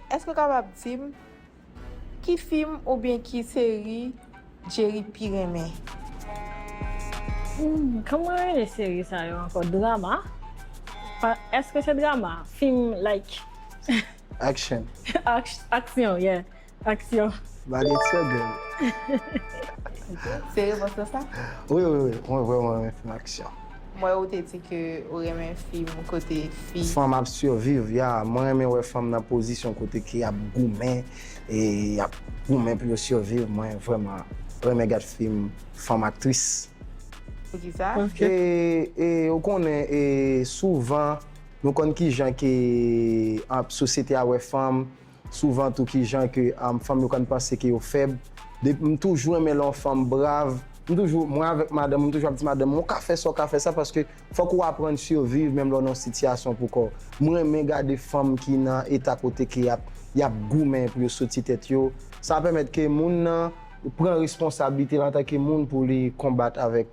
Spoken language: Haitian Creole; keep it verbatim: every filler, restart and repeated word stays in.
Èske w kapab di m ki fim oubyen ki seri Jerry pi renmen? Hmm, kòman rele seri sa yo ankò? Drama? Pa, èske se drama? Fim like Action. Aks- aksyon, yeah. Aksyon. But it's so good. Se repons lan sa? Wi, wi, wi. Mwen vrèman renmen fim aksyon. Mwen ou te di ke ou renmen fim kote fi. Fanm ap siviv, ya. Mwen renmen wè fanm nan pozisyon kote ke y ap goumen, e y ap goumen pou yo siviv. Mwen vrèman renmen gad fim fanm aktris. Poukisa? E, e ou konnen, e souvan, nou konn ki jan ke an, sosyete a wè fanm, souvan tou ki jan ke um, fanm yo konn panse ke yo fèb. De, m toujou renmen lè yon fanm brav. M toujou, mwen avèk madanm, m toujou ap di madanm, ou ka fè sa, ou ka fè sa, paske fòk ou aprann siviv menm lè w nan yon sitiyasyon pou kò w. Mwen renmen gade fanm ki nan eta kote ke y ap, y ap goumen pou yo soti tèt yo. Sa pèmèt ke moun nan pran responsablite l antanke moun pou li konbat avèk